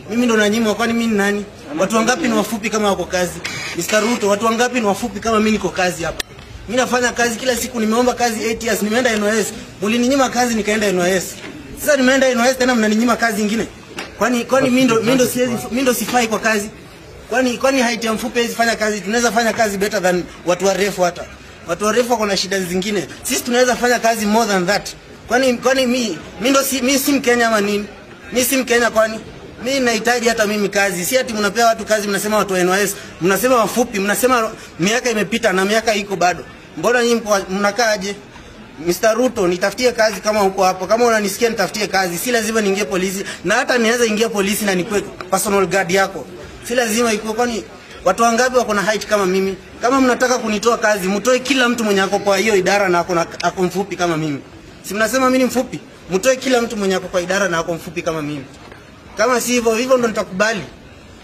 Mimi ndo nanyimwa, kwani mimi ni nani? Watu wangapi ni wafupi kama wako kazi? Mr. Ruto, watu wangapi ni wafupi kama mimi niko kazi hapa? Mimi nafanya kazi kila siku, nimeomba kazi 8 years, nimeenda NYS. Mlininyima kazi nikaenda NYS. Sasa nimeenda NYS tena mnaninyima kazi nyingine. Kwani mimi ndo siwezi, mimi ndo sifai kwa kazi? Kwani height ya mfupi haiwezi fanya kazi? Tunaweza fanya kazi better than watu warefu hata. Watu warefu wako na shida zingine. Sisi tunaweza fanya kazi more than that. Kwani mi si Mkenya ama nini? Mi si Mkenya kwani? Mi nahitaji hata mimi kazi. Si ati mnapea watu kazi, mnasema watu wa NYS, mnasema wafupi, mnasema miaka imepita na miaka iko bado. Mbona nyinyi mnakaaje? Mr. Ruto, nitafutie kazi kama uko hapo. Kama unanisikia, nitafutie kazi. Si lazima niingie polisi, na hata niweza ingia polisi na nikuwe personal guard yako. Si lazima ikuwe, kwani watu wangapi wako na height kama mimi? Kama mnataka kunitoa kazi, mtoe kila mtu mwenye ako kwa hiyo idara na ako mfupi kama mimi. Si mnasema mimi ni mfupi? Mtoe kila mtu mwenye ako kwa idara na ako mfupi kama mimi. Kama si hivyo, hivyo ndo nitakubali.